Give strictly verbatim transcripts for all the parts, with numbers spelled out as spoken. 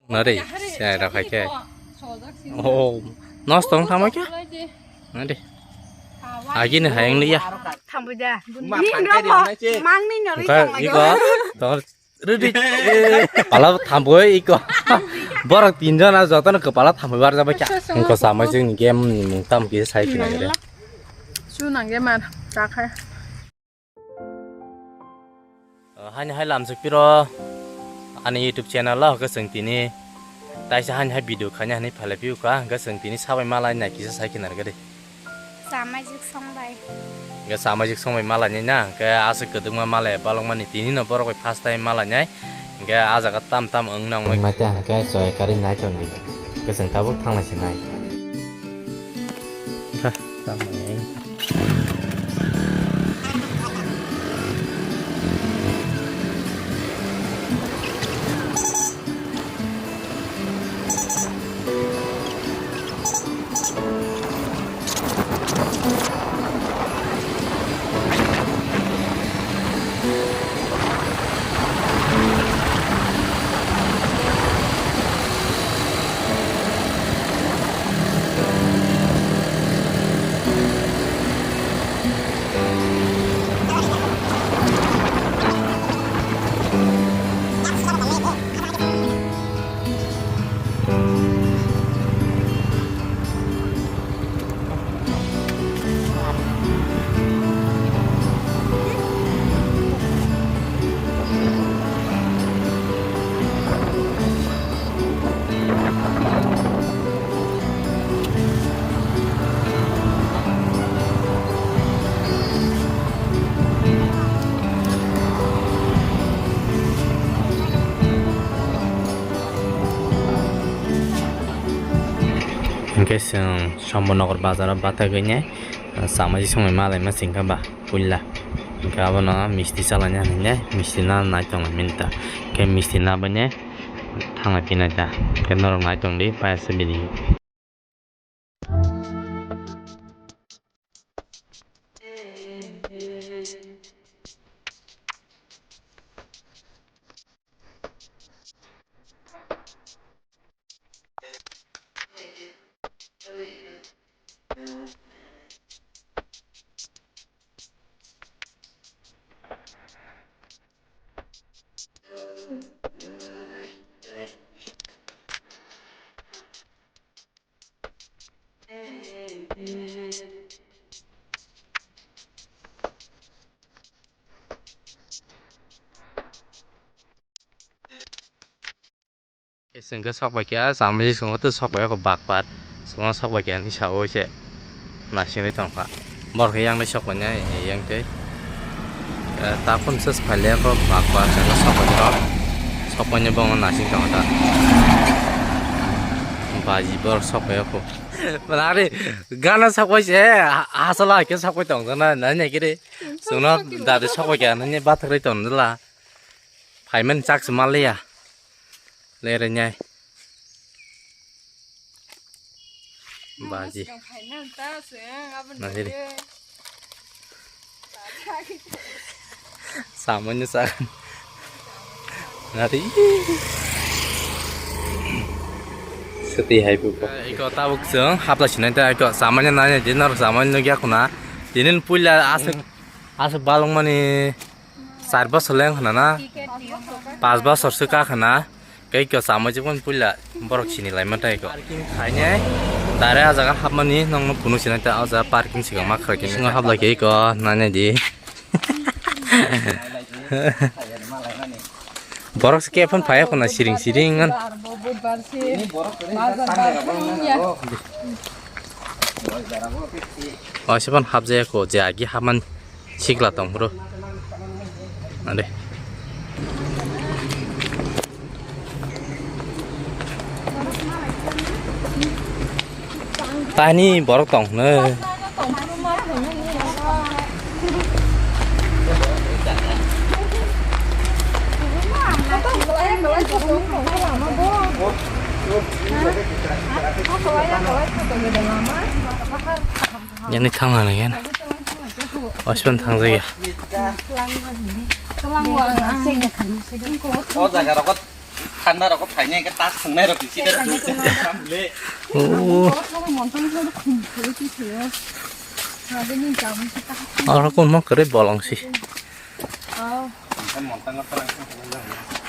Nari, saya dah kake. Oh, nos tong sama kya? Nari. Agi ni hayang liya. Thambuja. Mangni nyori. Ka iko. Tor. Rudi. Pala thamboi iko. Borok tinjon a jotono kepala thamboi bar jaba kya. Engko sama jeng game ni mung tam kisa sai kina gede. Su nang game ar. Takhai. Haini hai lamsok piro ani YouTube channel o hwnkhe chwng tini taisa haini hai video khaina hinwi phailai phiyuka, hwnkhe chwng tini sabai malai nai kisa sai khe narwkha de. Samajik songbai. Hwnkhe samajik songbai malai nai na, hwnkhe aswk kwdwkma malai balokmani tini no borok bai first time malai nai, hwnkhe ah jaga tam tam wng nang. Wngmai tei hwnkhe choi karwi nai tongdi, hwnkhe chwng tabuk thanglai se nai. Hwnkhe chwng Sombonogor bazaro bathagwi nai, ah, chamaji songwi malaima singkha ba puila. Hwnkhe abono misti chalaina hinwi nai, misti na nai tonglaimani ta. Hwnkhe misti nabaine thanglai phinai ta. Hwnkhe norok nai tongdi, paiya se bini. Chwng khe sok bai kha, chamaji swngo tei sok bai kha bakpat. Chwngno sok bai kha hinwi sa-o se nasingwi tong kha. Borok khe yang dei sok bai nai, yang tei. Eh, ta phone ses phai le kho bakpat, chwngno sok bai kha. Sok bai nai bono nasing tong kha ta. Baji borok sok bai kho. Nari, gana sok bai se, ha-, hasala khe sok bai tong jana, nai nai khe de. Chwngno dadi sok bai kha, nai nai bathak rwi tong jala. Phaimani chak se manliya. Lerengya. Baji. Nahiri. Samanya sa. Nari. Seti hai buka. Iko tabuk chwng hapla sinai ta iko samanya nanya dinner samanya nugya kuna. Dinin puila asuk asuk balung mani. Char bosor le wng khna na? Pas bosor se ka khna. Tei kyo samai jikon puila borok sini lai man tai ko. Parking khainai. Dare a jaga hapmani nongno phunuk sinai ta o jaga parking sikang ma khwlai khe. Singo haplai khe ko nai nai di. Borok se khe phone phai khna siring siring ngan. O se phone hapjaya ko je agi hapmani. Sikla tong bro. Ade. Tani borok tong ne. Yani thang na nang yan. Osman thang jaya. O jaga rokot. Thanda rok phainai khe tas thwngnai rok bisi da. Oh. Oro kun mo kwrwi bolong si.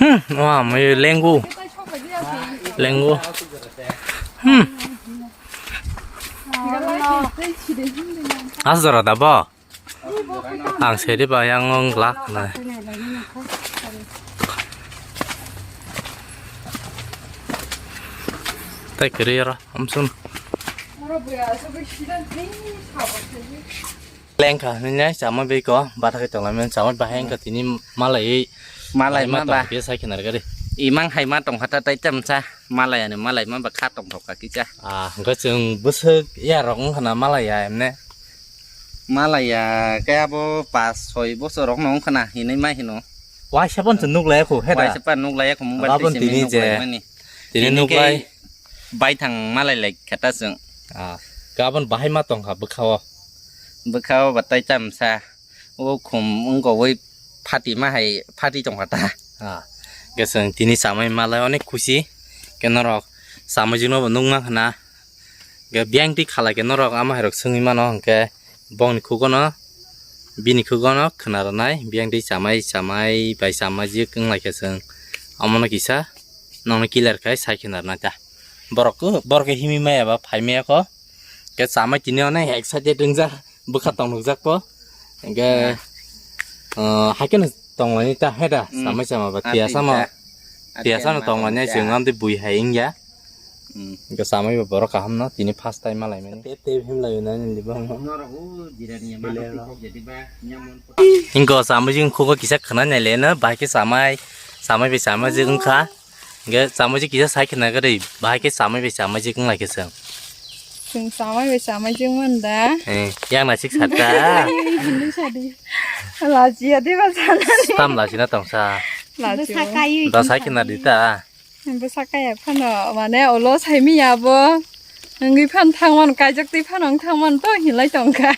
Hmm, wah, mo lengu. Lengu. Hmm. Asjora da bo. Ang seri ba yang ngong glak na. Tai kiri ro, amsun. Lengkha, nini ai chama beko, bata kai tongla men chama bahai engka tini malai. Malai ma ba. Ke sai khinar gari. Imang hai ma tong hata tai tam cha. Malai ani malai ma ba kha tong thok ka kicha. Ah, engka chwng bwswk ya rok wngkha na malai ya emne. Malai ya khe abo pas soi bosor rok no wngkha na hinui ma hino. Waisa pon chwng nuk lai khu heda. Waisa pon nuk lai khu mobile twi simi nuk lai mani. Tini nuk lai. Baithang malai lai khata chwng. Ah, gabon bahai ma tongkha bwkhao. Bwkhao batai chamsa. O khum wngkha wi phati ma hai phati tongkha ta. Ah, hwnkhe chwng tini chamai malai onek khusi. Hwnkhe norok chamai jwkno bo nukma khna. Hwnkhe biyang twi khalai khe norok ama hai rok swngwi mano hwnkhe bongni khugono bini khugono khna rwnai biyang twi chamai chamai bai chamai jwk wnglaikha chwng. Omono kisa. Nokno clear khai sai khe narwknai ta. Borok khe, borok khe himwi maya ba phai maya kho. Khe chamai tini onek excited wngjak, bwkha tong nukjak kho. Hwnkhe, ah, haikhe no tonglaini ta heda, hmm, chamai chama ba tiya sama, tiya sama tonglaini chwng amtwi bui hai wngya. Hmm. Hwnkhe chamai bo borok kaham no tini first time malaimani. Tei, tei himlai nani liba. Hwnkhe chamai jwng khugo kisa khwnai naileno, bahai khe chamai, chamai bai chamai jwk wngkha. Hwnkhe chamai jwk kisa sai khna gari, bahai khe chamai bai chamai jwk wnglaikhe chwng. Chwng chamai bai chamai jwk man da. Eh, yang naisik sata. Hinui sadi. Lajiya de ba sana. Tam lajina tongsa. Lajiya. Da sai khna dita. Bwsa kaya phano, mane, ulo saimi ya bo. Wngwi phan thangmano, kaijak twi phano wng thangmano to hinlai tongkha.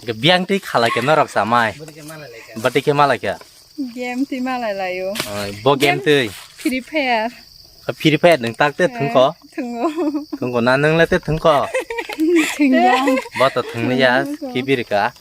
Biyang twi khalai khe norok chamai. Bati khe malai kha. Game twi malai laio. Oi, bo game twi. Free Fire. Free Fire nwng tak te thwngkho? Thwngo. Thwngkho na nwng le te thwngkho? Thwngya. Bo to thwngli ya, kibiri ka.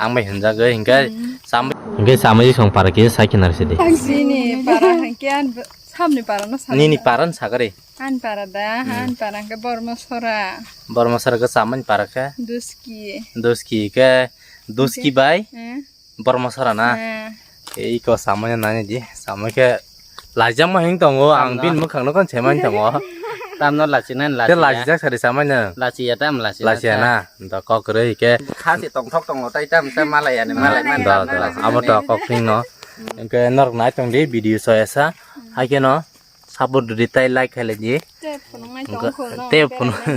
Ang bai hwnjagwi hwnkhe chamai. Hwnkhe chamai song para kisa sai khinar sidi. Chini para hwnkhe an samni para no sa. Nini para no sagari. An para da, hmm, an para hwnkhe Bormosora. Bormosora khe chamani para khe? Duski. Duski khe, Duski bai? Hmm. Bormosora na? Hmm. Ei ko samai nani di, samai khe laijakma hing tongo, ang bini mwkhang no kan semani tongo. Tamno lachi nani lachi. Te lachi jak sari samai no. Lachi ya tam lachi. Lachi ya na, da kok rei ke. Khasi tongthok tongo, tai tam tam malai ani, malai mani. Da, da, abo da kok hing no. Hwnkhe norok nai tong di video soyasa, hai khe no. Support rwdi tai like khailai di. Tei phunuknai tong kho no, tei phunuk-,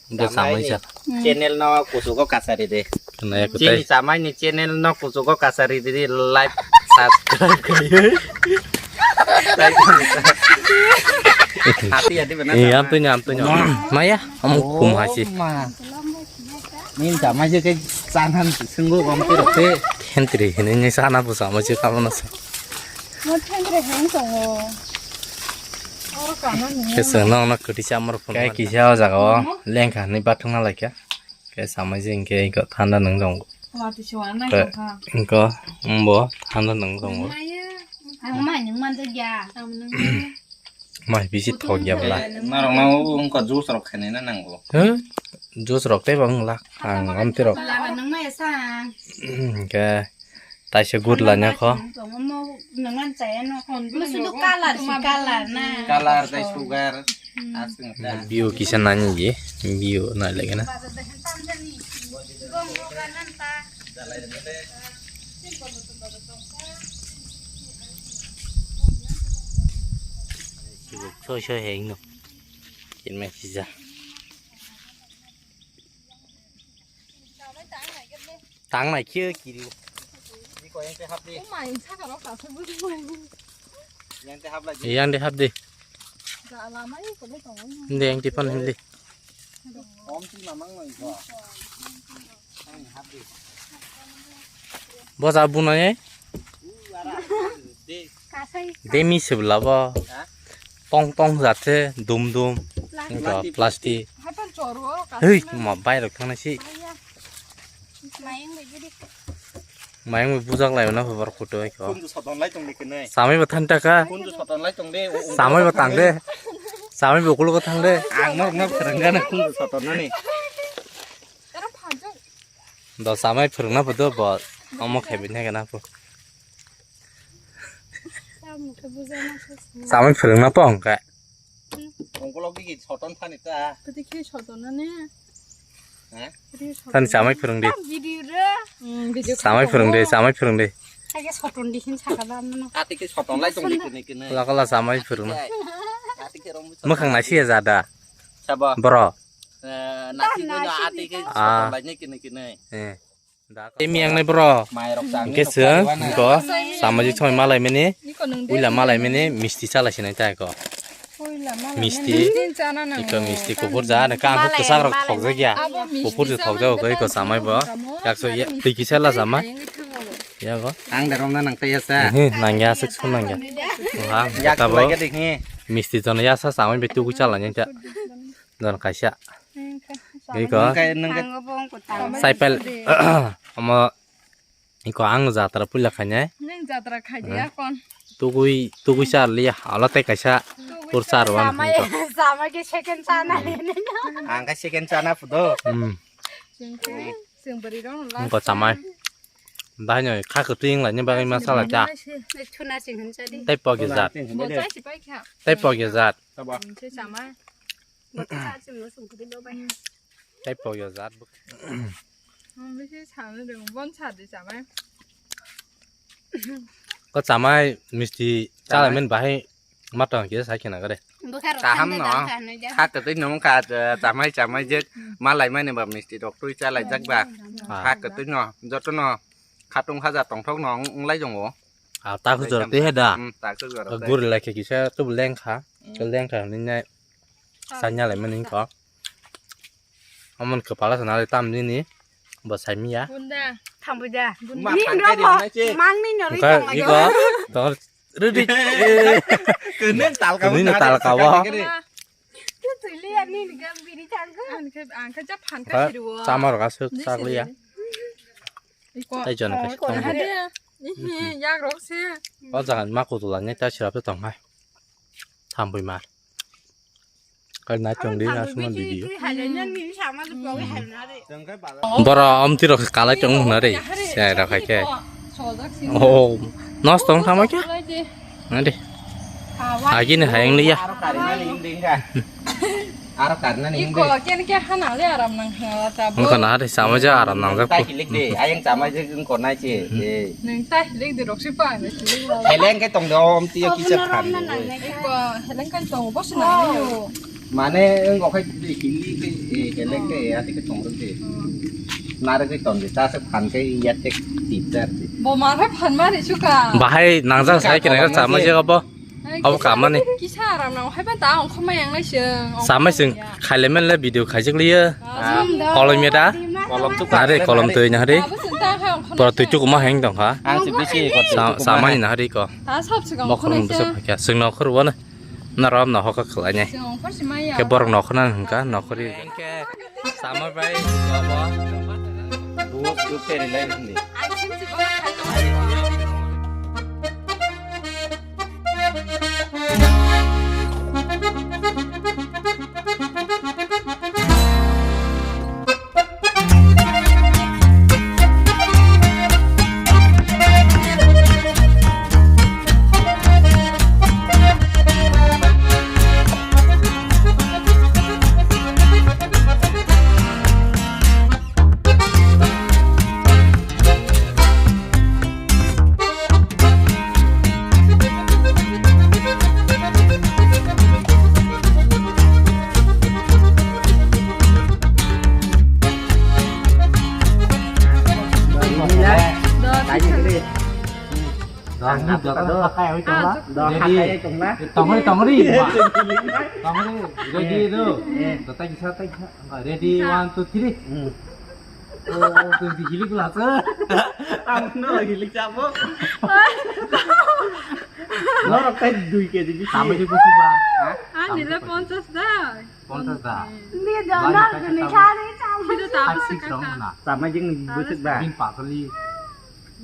hwnkhe chamai sa. Hmm. Channel no kuchugo kasari de. Naya kutai. Chini chamai ni channel no kuchugo kasari de like subscribe khayo. Hati hati bana. Eh, chamai. Amtui ni, amtui ni. Maya, amu khum hasi. Oh, ma. Nin chamai je ke chanan sunggu bang tiro te. Hentri hini ni sana bu chamai je kamu nasa. Mo thendre hang tongo. Oro kana ni. Kesa nong na kuti chamar phun. Kai kisa o jaga o lengkha ni bathung na laikha. Kai chamai je hingke ko thanda nang jong. Wa tu chwa na ka. Hingko umbo thanda nang jong. Ang mai nang man ja ya. Mai bisi thok ya bla. Narok no wngkha juice rok khainai na nango. Huh? Juice rok tei bang la. Ang amtwi rok. Lama nang mai sa. Hingke taisa good lanya kho. Nang man chaya no kon. Musu do color si color na. Color tai sugar. Asing ta. View kisa nani ye. View nai lagi na. Soi soi heng no. Kin mai sija. Tang nai khe kiri. Yang te hap di. Yang te hap di. Hindi yang tipan hindi. Bo ja bu nai. Demi sebla bo. Tong tong jat se dum dum. Plastic. Wngkha plastic. Hapan choro ka. Hei, ma bai rok thang nai si. Mayung bai gidi. Mayung bai bujak lai na bar photo ai ko. Kunju soton lai tong de kene. Samai bo than ta ka. Kunju soton lai tong de. Samai bo tang de. Samai bo kulo ko thang de. Ang nok nok serang gana kunju soton nani. Ero phanjak. Do samai phwrwngna photo bo. Omo khaibini hagana pho. Samung khe buja na se. Samai phwrwngna po hwnkhe. Ongkolok digi soton thani ta. Kati khe soton na ne? Ha? Thani samai phwrwng di. Video re. Hmm, video samai phwrwng di, samai phwrwng di. Kage soton di hin saka da mano. Ati khe soton lai tong di kene kene. Kala kala samai phwrwngna. Ati khe rom. Mwkhang nasi ya jada. Sabo. Bro. Eh, nasi ko ati khe soton lai ne kene kene. Eh. Tei miyang nai bro. Hingke chwng, hingko, samajik thoi malai mani, puila malai mani, misti chala sinai ta ko. Misti, iko misti kupur ja, ne kang kuk kwchak rok thokjak ya. Kupur je thokjak ko, iko samai bo. Yakso ye, twi kisa la samai. Ya ko. Ang da romna nang tei ya sa. He, nang ya, sik sun nang ya. Wah, yak tabo. Misti jono ya sa samai be tu ku chala nang ta. Don kaisa. Iko. Cycle. Omo iko ang jatra puila khainai. Nang jatra khai dia kon. Tugui, tugui char liya. Alo tei kaisa pur char wan. Samai ke second chana. Ang ka second chana pudo. Hmm. Sing beri dong. Iko samai. Dai noi kha kwtwi wng lai ni bagwi masala cha. Chuna sing hin cha di. Tei pok jat. Bo chai si pai kha. Tei pok jat. Samai. Tei pok yo jat. Bisi sano de bon sa de chamai. Ko chamai misti chalai men bahai matang kisa sai khena gare. Kaham no. Kha kwtwi no kha chamai chamai je malai mani ba misti rok twi chalai jak ba. Kha kwtwi no joto no khatung khaja tongthok no wng lai jongo. Ah, ta khujor tei he da. Hmm, ta khujor tei. Guri lai khe kisa tubu leng kha. Leng kha ni nai. Sanya lai mani ko. Amon kwpala sana le tam nini. Bo sai miya. Bunda. Thambuja. Ma ni thang no kai di mo. Mang ni no ri tong iko. Tor ready. Kene tal ka. Kene tal ka wa. Tu tuli ani ni gam biri thang ko. An ke an ke ja phan ka siru. Chamar ga suk sak liya. Iko. Tai jon ka. Ko na dia. Ih, yak rok se. O jagan ma kutula ni ta sirap tong hai. Thambui mar. Kal na chong di na suma video. Bora om tiro kalai chong na re. Sai ra khai ke. Oh, nos tong thama kya? Na de. Agi ne hayang liya. Aro karina ni himdi ka. Aro karina ni himdi. Iko ken ke hana le aram nang ha ta bo. Wngkha na de sama ja aram nang jak. Ta hilik de, ayang sama je wngkha nai che. Nang ta hilik de rok si pa na hilik. Heleng ke tong de om tiyo kisa khan. Iko heleng kan tong bo sna. Mane wngkha khai de hili ke heleng ke ya de ke tong de. Nare ke tong de ta se phan ke ya tek tip dar de. Bo ma khai phan ma ri suka. Bahai nang jak sai ke na sama je ko bo. Abo kamani. Kisa aram nang hai ba ta ongkhorma yang nai se. Samai sing khaile men le video khaijak liya. Kolom ya da. Are kolom twi na hari. Pura twi chuk ma heng tong ha. Ang se bisi ko. Samai na hari ko. Ta sab se ga. Mokhor bisa phakya. Sing nokhor wana. Na ram na hoka khlai nai. Ke borok nokhor na hingka nokhori. Sama bai, baba. Buat dupe rilai hindi. Tongri, tongri, tongri, ready do. Ready, one, two, three. Oh, twenty hilik lasa. Ang no hilik sabo. Norok tai dui kg bisi. Sampai di kusi ba. Ani le ponchas da. Ponchas da. Ni da na ni kha ni cham. Ni da ta Sak sik rong na. Chama jing ni bwswk ba. Bin pasali.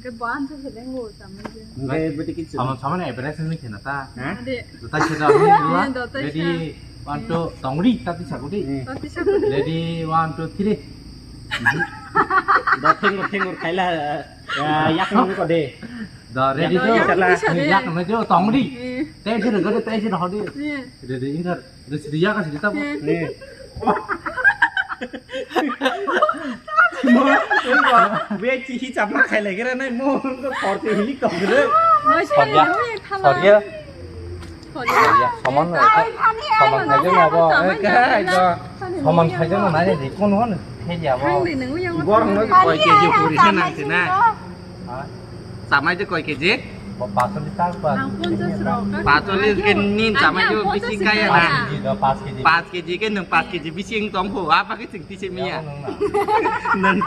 Ke ban se se dengo chama jing. Ngai bwtwi kichu. Sama sama ni average ni khena ta. Ha? Ade. Dota se da ni dua. Dota se. Ready, one, two, tongri, tati sakudi. Hmm. Tati sakudi. Ready, one, two, three. Da thengur thengur khaila. Ya, yak nang ko de. Da ready jo. Yak nang ko de. Yak nang jo tongri. Eh. Tei se rega de, tei se hodi. Eh. Ready, inter. Ready, yak asi ta. Eh. Eh. Mo, mo, be chi hi chapma khai lagi ra nai mo ko thor te hili kong re. Sorry, sorry. Sorry, soman no, soman khai jeng abo. Soman khai jeng no nai ni kun hon. Theli abo. Borok no koi keji puri se nang se na. Ha? Chamai je koi keji? Bo pasolis ta pa. Ang ponchas rok. Pasolis ke nin chamai jo bising kaya na. Pas keji do, pas keji. Pas keji ke nung pas keji bising tong ho. Apa ke ching tise miya? Nung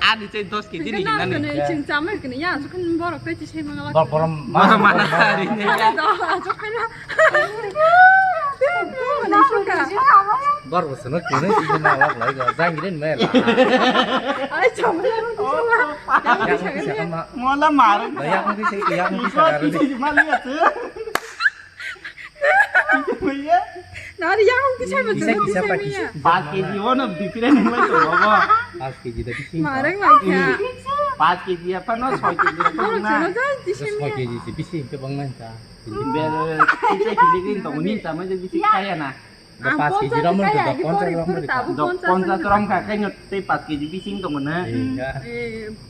ani chai dos keji ni nani. Ching chamai kene ya, sukun borok kai tise mangala. Bor borom ma mana hari ne ya. Bor bo seno kene si ma lak lai ga. Jang rin me la. Ai chama. Yang bisa kan ma. Mola marang. Yang bisa yang bisa. Mali atu. Nari yang bisa betul. Bisa bisa pakai. Pas keji ono bipire nang lai to bobo. Pas keji da bising. Marang lai ya. Pas keji apa no soi keji apa na. Soi keji si bising ke bang nang ta. Bel kita hiligin to ni sama je bising kaya na. Da pas keji rom da ponchas rom da. Ponchas rom ka kai no te pas keji bising to na. Iya.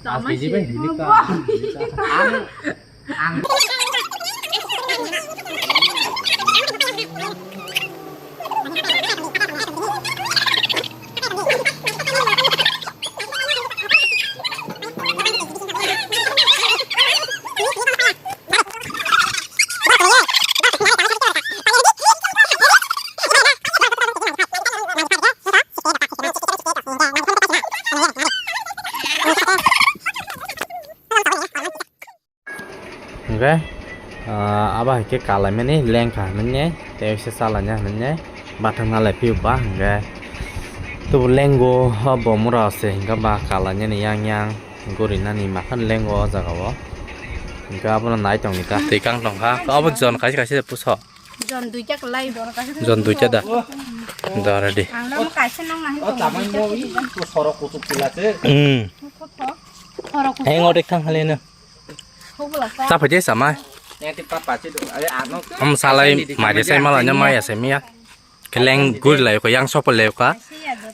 Pas keji ba hili ka. Ang ang Hingke, ah, abo hai khe kalaimani lengkha hinwi tei se chalaina hinwi bathang nalai phiyokba hingke tubu lengo o bo mura se hingke ba kalainani yang yang. Gorinani makhano lengo o jaga o. Hingke abono nai tongni ta. Twi kang tongkha. Abo jon kaisa kaisa puso. Jon duita kwlai. Jon duita da. Da ready. Ang nang kaisa nang nang. O tamai mo i sorok kuchuk pila se. Hmm. Sorok kuchuk. Heng o dek thang hale na. Hobla sa. Ta phai de samai. Yang ti papa se do. Are ano. Am salai mai de sai mala nya mai ya sai miya. Keleng guri lai ko yang sopol lai ka.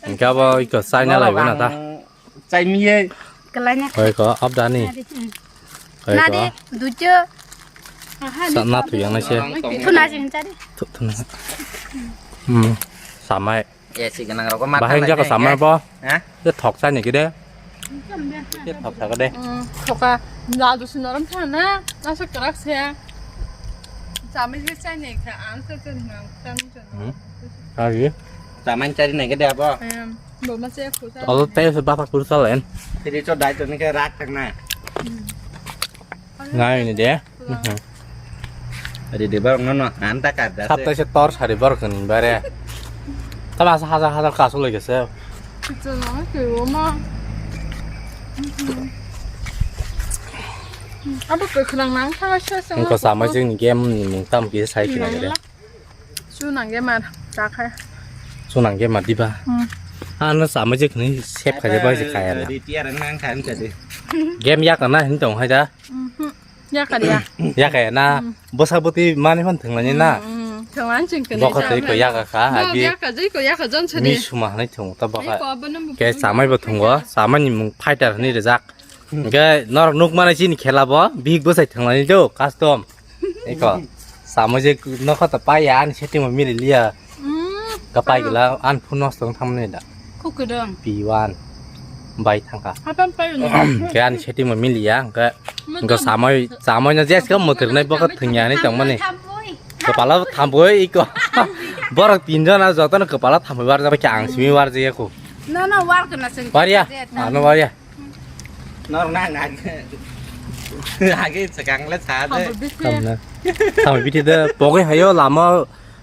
Hingke abo iko chai na lai na ta. Chai miye. Kelanya. Koi ko abdani. Koi ko. Nadi dujo. Sa na thu yang na se. Thuna jing chari. Thu thuna. Hmm. Samai. Ya si ganang rok ma. Bahai jaka samai bo. Ha? Ye thok chai ni kide. Ye thok chai kide. Hmm. Thoka. Ladu sinorom thana. Asa kerak se. Samai je chai ni ka. Ang sa chai na. Hmm. Kari. Taman chari nai ke dia apa? Em, bo ma se khusa. Olo te se bata kursa len. Tiri cho dai to ni ke rak tak na. Ngai ni de. Ari de bar no no anta ka da. Sapta se tor sari bar kan bare. Tama sa hajar hajar kasu lagi se. Itu no ke wo ma. Apa ke khenang nang tha sa sa. Engko sama jing game ni mung tam ki sai kina de. Sunang ge mar, ta khai. Sunang ge mar diba? Hmm. Ano sama je khni sep khaje ba je khaya na. Di tiar nang khan ka de. Game yak na hin tong hai da. Mhm. Yak ka dia. Yak ka na. Hmm. Bosa boti mani hon thang ni na. Hmm, hmm. Thang lan ching kene. Bokha tei ko yak ka ha. Yak ka jai ko yak ka jon chani. Mi suma hanai thong ta bokha. Ke samai bo thongo, samai ni mung fighter ni rejak. Hingke norok nukmani chini khela bo bihik bwsai thwnglani do custom. Eko samo je nokha to paiya ani setting bo mili liya. Mm, ka pai gila an phun nosto wng thamni da. Kukudong. P one bai thangka. Hapan pai ni. Ke ani setting bo miliya hingke hingke samoi samoi no jeska mutrwnai bokha thwngya hinwi tongmani. Kwpala thamboi iko. Borok tinjon a jotono kwpala thamboi warjak khe ang simi warjak ya kho. No no war kana sing. Warya. Ano warya. Nor nang age. Age segang le sa de. Tamna. Tamo biti de poge hayo lama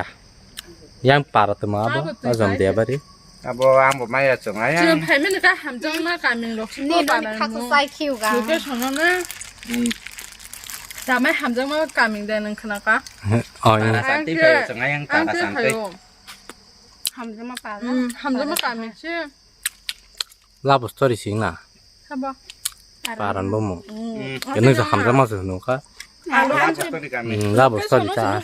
ka. Yang para tongma abo, abo twi ajam pai de ka. Bari. Abo ang bo maya chwng ayang. Chwng phaimani ka hamjakma kaming rok si. Ni ko nang para kha no. Sai khiu ga. Location no na. Hmm. Jamai hamjakma kaming de nang khna ka. Oh, ya. Para santi ang phayo chwng ayang ang para santi. Phayo. Hamjakma para. Hmm, hamjakma kaming si. Love story sing na. Sabo. Paran bo mo. Hmm. Kene sa hamjakma se no ka. Alo. Love story kami. Hmm, love story ta.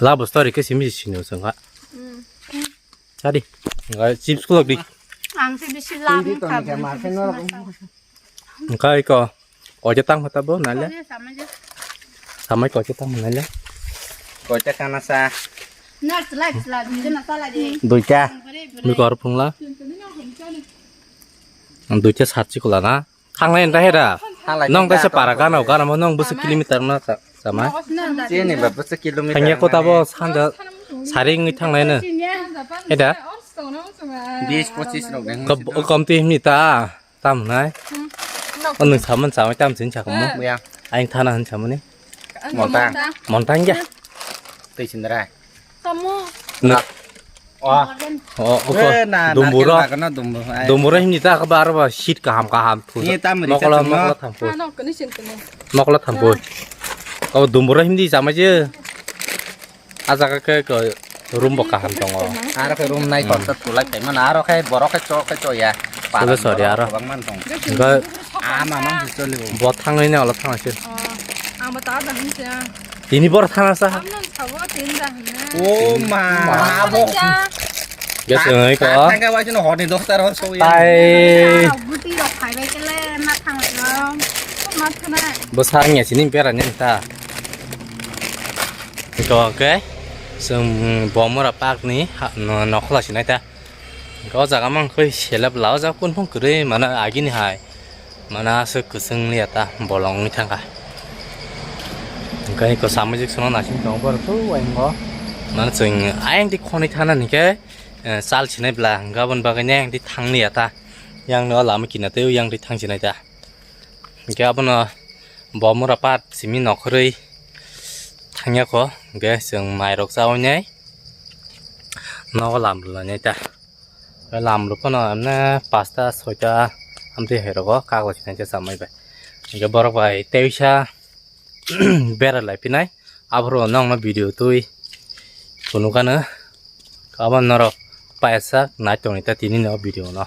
Love story ke simi sino sanga. Hmm. Tadi. Ngai chips kulak di. Ang se bisi lam ka. Ngai ko. Koita tang mata bo naile. Samai je. Samai koita tang naile. Koita kana sa. Na chlai chlai, bisi na chlai de. Duita. Bere, bere. Ni kor phungla. Duita sat chikula na. Thanglai nda heda. Thanglai nong ta se para gana gana mo nong bwswk kilometer na sa-, sama. Chini ba bwswk kilometer. Thangya kota bo sanja saring ngi thanglai na. Heda. Bis pochis rok deng. Kom tu himni ta. Tam nai. O nwng saman samai tam sin sakamo. Muya. Aing thana hin samani. Montang. Montang ya. Tei sindra. Kamu. Nwng. Oh. Oh, oko. Eh, na, na, dumbura. Kena kena dumbu. Ai. Dumbura himni ta ka bar ba shit kaham kaham thu. Ni tam ri mokla, chat mokla thampu. Ano kani sin kani. Mokla thampu. Oh, dumbura himni sama je. Ah jaga khe ko room bo kaham tongo. Aro khe room nai kotor tulai tongmani, aro khe borok khe chok khe chok ya. Chole sori aro. Kwbangma tong. Enka ama mang se choli bo. Bo thangwi ne olo thangse. Oh, ang bo ta da hin se. Tini bor thana sa. Amno sabo tin da hin. Oh ma, abo. Gas ngai ko. Thangka wai jino hor ni dosta ro so ya. Tai. Guti rok khai bai kele ma thang ro. Ma thana. Bo sang ya sini pera ni ta. Hingke hingke chwng Bomura park ni ha-, no-, nokhola sinai ta. Hingke o jaga mang khe selep la o jaga kunphang kwrwi mano agini hai. Mano aswk kwchwng liya ta bolong wngwi thangkha. Hingke eko samajik sono naising tongo borok tou ayang o. Mano chwng ayang di khonwi thana hingke, eh, chal sinai bla hingke aboni bagwi ayang di thang liya ta. Yang no lama kina tei yang di thang sinai ta. Hingke abono Bomura park simi nokhorwi thangya kho, hingke chwng mairok chaui nai nogo lam rwlainai ta. Lam rok phano emne pasta soita amtwi hai rogo kagoj nai chamai bai. Hingke borok bai teisa bera lai phinai. Aphuru nokno video twi phunukano. Abo norok paisa nai tongni ta tini no video no.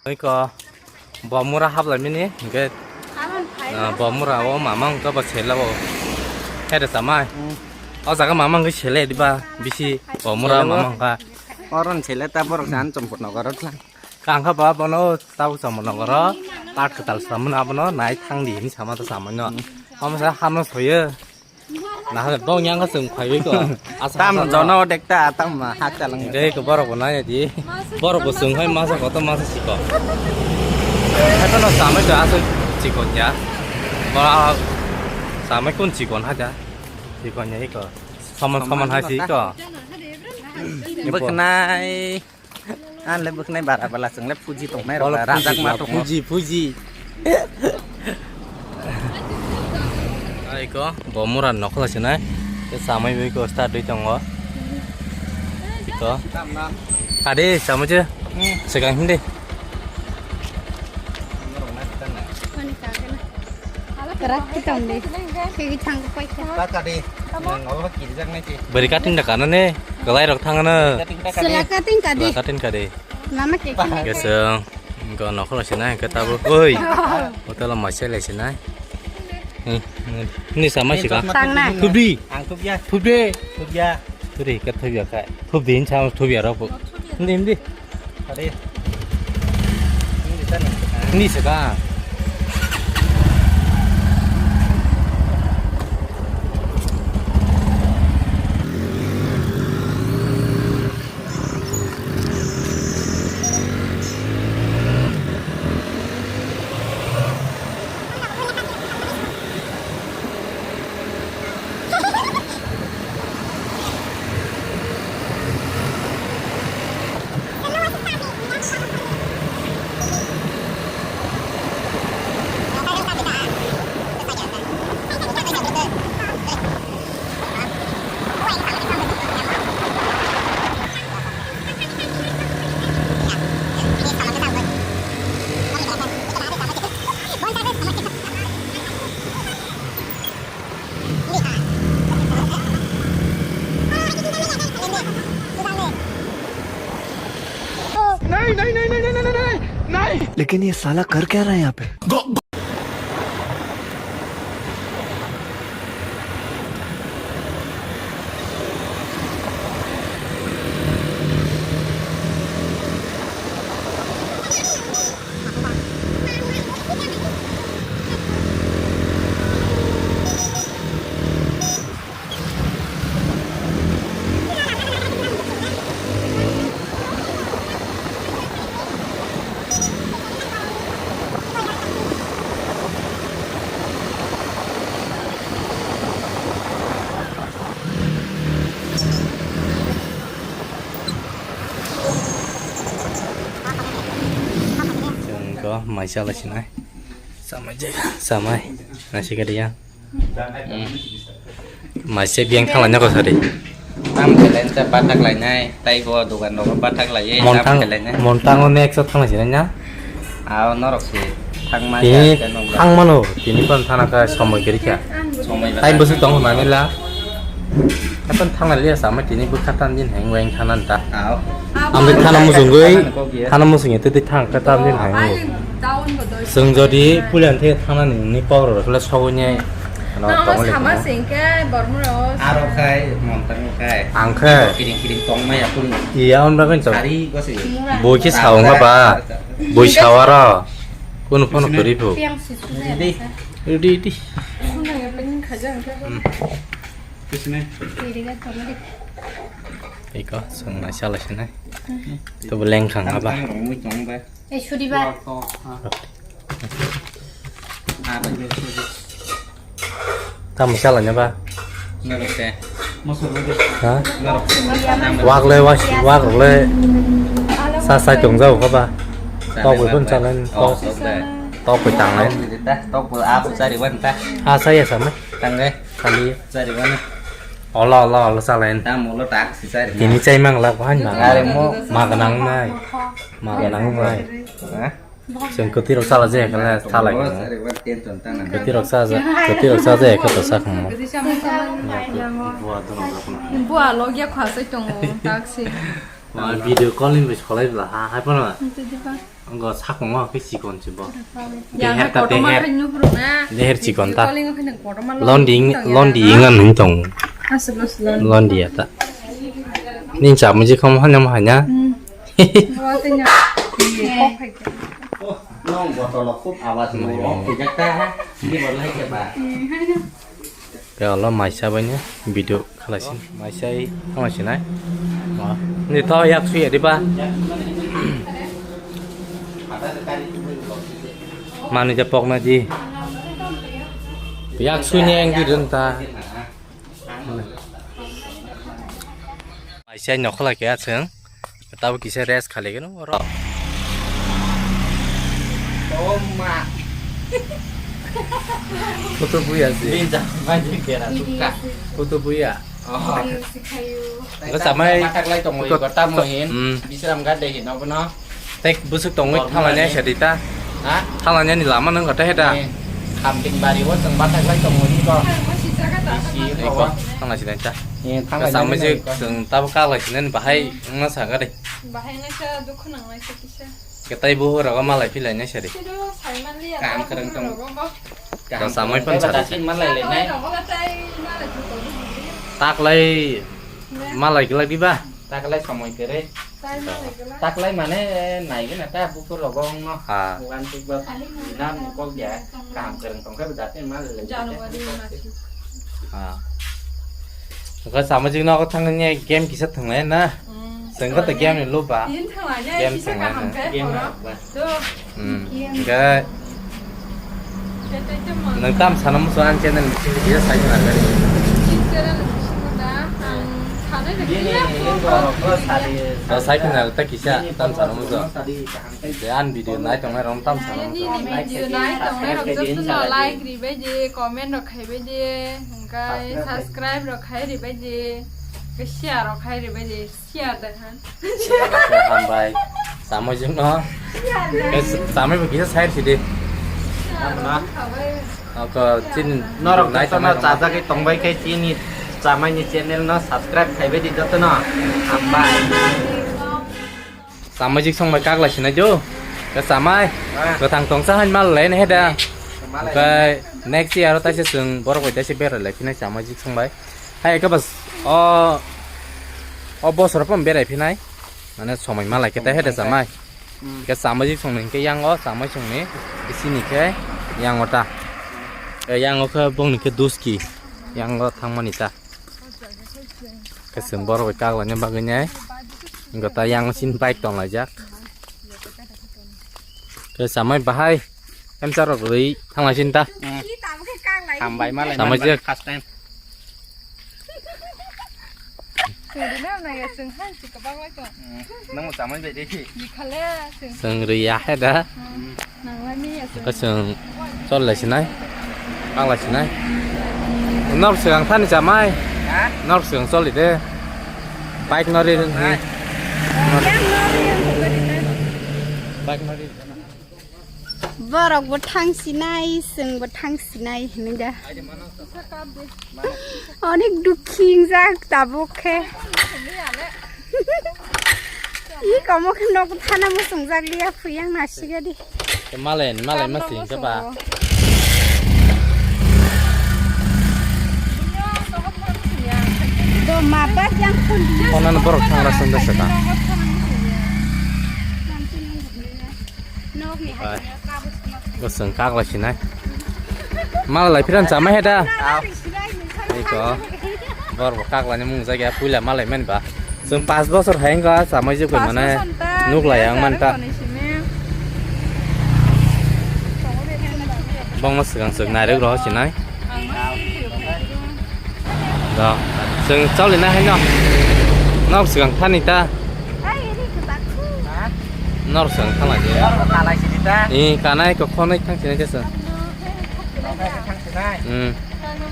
Iko Bomura hablai mini hingke, ah, Bomura o mama wngkha bo sela bo. Hede tamai. Hmm. O jaga mama wngkha sele diba bisi Bomura sele bo. Mama wngkha. Oron sele ta borok jan chompot nogoro tlang. Kangkha ba bono tabuk chompot nogoro. Pat kwtal samun abono nai thangdi hinwi sama ta samano. Hmm. Omo sa hano soyo. Nahale bong yang ka chwng phaiwi ko. Asa tam asa jono no. Dekta tam ma hak chalang. Dei ko borok bo nai di. Borok bo chwng hai masa koto masa siko. Etono samai to aswk chikon ya. Ba samai kun chikon haja. Chikon ya iko. Saman saman hai si ko. Bwkhnai. Ang le bwkhnai bara bala chwng le phuji tongnai rok. Bolo ba phuji rajak ma ba, tongo. Phuji, phuji. Ai ko, Bomura nokhola sinai. Te samai bai ko start dui tongo. Iko. Ade, samai je. Hmm. Segang hindi. Kerak kita undi. Kegi thang pai kha. Kaka di. Nang obo kirjak nai ki. Beri kating da kana ne. Kelai rok thang na. Sela kating kadi. Sela kating kadi. Lama khe khe. Geseng. Go nokho sina ke tabu. Oi. Hotel ma sele sina. Ni sama sika. Tang na. Thubi. Ang thubi ya. Thubi. Thubi ya. Thubi ka thubi ya kai. Thubi in sama thubi ya rok. Hindi hindi. Hindi saka. लेकिन ये साला कर क्या रहा है यहाँ पे? Chwng to mai chala sinai. Samai je, samai. Nasi kari ya. Hmm. Maise biyang thanglaina ko sari. Tam kelain ta bathak lainai, tai bo dogan rogo bathak laiye, tam Montang, kelainai. Montango next thangla sinai na? Ao norok si thangma. Tini ya, thangmano, tini kon thana ka somoi kiri kya? Somoi. Time bwswk tong hwnani la. Kapan thangna liya sama tini bwkha tan din heng weng thanan ta. Ao. Ang bwkha na musungwi, thana musungwi tei thang ka tan din heng. Chwng jodi pulan the thana ni ni kok rok le sogwi ne. Ano tong le sama sing ke bormu ro. Aro khai, montang khai. Ang khai. Kiring kiring tong maya pun. Iya, on ba kan. Sari gosi. Boi ki saung ba. Boi sawara. Kun phone kori pho. Ready, ready. Ready, ready. Kisne? Iko, sung na sala sini. Tu beleng khang apa? Tang rong mui tong ba. Eh, sudi ba. Tamo chala nya ba? Ngarok te. Ha? Ngarok. Wak le, wak, wak le. Sa sa tong jau ka ba? Tok wi pun chala. Oh, tok. Tok wi tang le. Tok wi apu cari wan ta. Ha, saya sama. Tang le. Kali. Cari wan. Ola, ola, ola chala. Tam ola tak si cari. Tini chai mang la ko han ma. Are mo. Ma ganang nai. Ma ganang nai. Ha? Chwng kwtwirok chala jaya khe le thalai khe. Kwtwirok chaja, kwtwirok chaja khe to sakhumo. Bua logya khasai tongo taksi. Ma video calling bai kholai bla ha hai phano. Ngo sakhongo khe chikon chibo. Ya, deher ta kotorma deher. Deher chikon ta. Londi, londi ingan hin tongo. Londi ya ta. Ning cha muji khom hanya ma hanya. Hmm. Nong botolo khub awas mo, o khujak ta, ni bolai ke ba. Ke alo maisa bai ni video khalai sin. Maisa i khalai sinai. Ni to yak sui adi ba. Manu ja pok na di. Yak sui ni ang di dun ta. Maisa nokhola khe aswng. Tabo kisa rest khali gano oro. Oma. Photo buya si. Binja, binja kera suka. Photo buya. Oh. Enggak sama. Matak lai tong ko ta mo hin. Hmm. Bisram ga de hin obo no. Tek busuk tongwi thalanya sadi ta. Ha? Thalanya ni lama nang kata heda. Khamping bari o chwng bathak lai tongo ni ko. Iko, thanglai sinai ta. Samai je chwng tabo kaglai sinai bahai wngna sa gade. Bahai wngna sa dukhu nangnai sa kisa. Ketai buhu rogo malai philai nai sadi. Kam kwrwng tong. Samai pan sa. Malai lai nai. Taklai malai glak diba? Taklai samai kwrwi. Taklai mane nai gana ta bukur rogo wngno. Ha. Bukan tik ba. Nam kok ya. Kam kwrwng tong khe jati malai lai. January masi. Ha. Ko samajik no ko thang ni game kisa thanglai na. Sengko to game ni luba. Game thanglai na. Game. Hmm. Enggak. Nang tam sana musuh an channel ni sini dia saya kena kali. Saya kena tak kisah tam sana musuh. Dia an video naik tong naik rom tam sana musuh. Video naik tong naik rom tam sana like ribai je, comment rok khaibai je, engkai subscribe rok khai ribai je, share rok khai ribai je. Siya da han. Hambai. Samoi jung no. Samoi bo kisa side sidi. Ako chin norok jotono chajagwi tongbai khe chini chamai ni channel no subscribe khaibai di jotono. Hambai. Samajik song bai kaglai sinai jo. Khe chamai, kwthang tongsa hain mal lai nai he da. Oke, next year o taisa chwng borok bai taisa berai lai phinai chamai jik song bai. Hai khe bas o, o bosor pon berai phinai. Mane somoi malai khe ta he da chamai. Khe chamai jik song ni khe yang o chamai song ni isi ni khe yang o ta. Eh, yang o khe bong ni khe duski yang o thang mani ta. Khe chwng borok bai kak laina bagwi nai. Wngkha ta yang sin bike tong laijak. Khe chamai bahai emsa rok rwi thang lai sin ta. Hambai malai. Chamai jek. First time. Chwng rwna nang ya, chwng hai se kwbang lai tong. Nang bo chamai bai de. Chwng rwi ya he da. Nang lai mi ya chwng. Khe chwng chol lai sinai. Kak lai sinai. Nor swkang thani chamai. Ha? Nor swkang choli de. Bike no ri. Yang no ri, yang no ri. Bike no ri. Borok bo thang sinai, chwng bo thang sinai hinwi da. Onek dukhi wngjak tabuk khe. Ih, komo khe nok thana muchungjak liya, phuyang nasigadi. Malen, malen ma sing khe ba. Do ma ba yang phun. Konan borok thangra sunda saka. Nokni hai. Bo chwng kak lai sinai. Mal lai phiran chamai he da. Iko. Bor bo kak lai ni mung jagya puila malai man ba. Chwng pas bosor hai wngkha chamai jikoi mane nuk lai ang man ta. Bongno swkang swk nairok rw sinai. Da, chwng choli na haino. Nok swkang thani ta. Ai, ini ketakku. Nor swkang thana je. Nor kalai sini ta. Ni kanai ko khonai thang sini jesa. Thang sini. Hmm.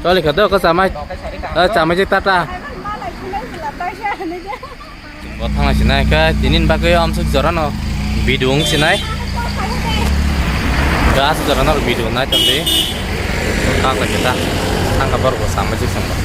Choli kha do ko chamai. Eh, chamai je tata. Bo thang lai sinai khe tinin bagwi amsuk jorano video wng sinai. Gas jorano video nai tongdi. Kak lai kita. Thangka borok bo sama jik sama.